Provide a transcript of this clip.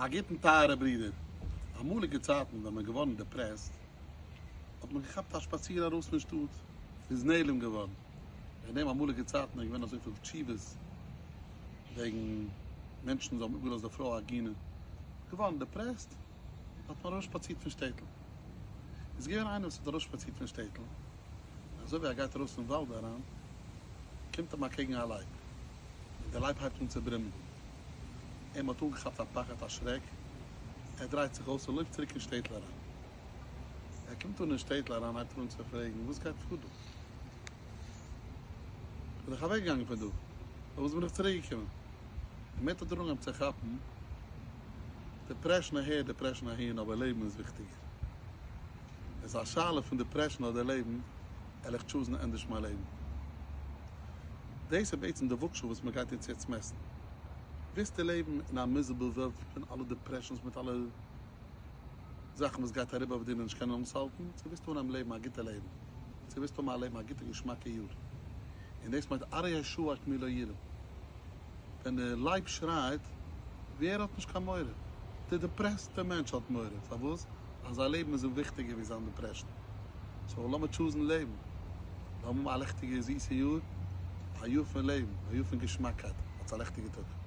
א גוטן טייערע ברודער. אמאליגע צייטן ווען מען געווארן depressed האט מען געכאפט א שפאציר ארויס פון שטאט, איז נעלם געווארן. וועגן דעם אמאליגע צייטן איז געווען אזויפיל תשובות וועגן מענטשן וואס האבן אפגעלאזט די פרוי עגונה, געווארן depressed האט מען ארויסשפאצירט פון שטעטל. איז געווען איינער וואס האט ארויסשפאצירט פון שטעטל, אזוי ווי ער גייט ארויס אין וואלד אריין קומט אים אקעגן א לייב, און דער לייב הייבט אן צו ברומען. אים האט אנגעכאפט א פחד א שרעק, ער דרייט זיך אויס און לויפט צוריק אין שטעטל אריין. ער קומט אן אין שטעטל אריין הייבט ער אן צו פרעגן וואס גייט פאר דא? איך בין דאך אוועק געגאנגען פון דא, פארוואס בין איך צוריק געקומען? אינמיטן האט ער אנגעהויבן צו כאפן depression אהער depression אהין אבער לעבן איז וויכטיגער. עס איז א שאלה פון depression אדער לעבן, וועל איך choose ן ענדערש מיין לעבן. דאס איז בעצם די וואגשאל וואס מען גייט אונז יעצט מעסטן. ווילסטו לעבן אין א miserable וועלט פון אלע depressions מיט אלע זאכן וואס גייט אריבער אויף דיר און נישט קענען אויסהאלטן, צו ווילסטו אנהייבן לעבן א גוטע לעבן, צו ווילסטו האבן א לעבן א גוטע געשמאקע יאר. און דאס מיינט אריה שואק מי לא יירא. ווען די לייב שרייט, ווער האט נישט קיין מורא? די depressed טע מענטש האט מורא. פארוואס? אז זיין לעבן איז אים וויכטיגער ווי זיין depression. So לאמיר choose ן לעבן. לאמיר האבן א לעכטיגע זיסע יאר, א יאר פון לעבן, א יאר פון געשמאקייט. האטס א לעכטיגע טאג.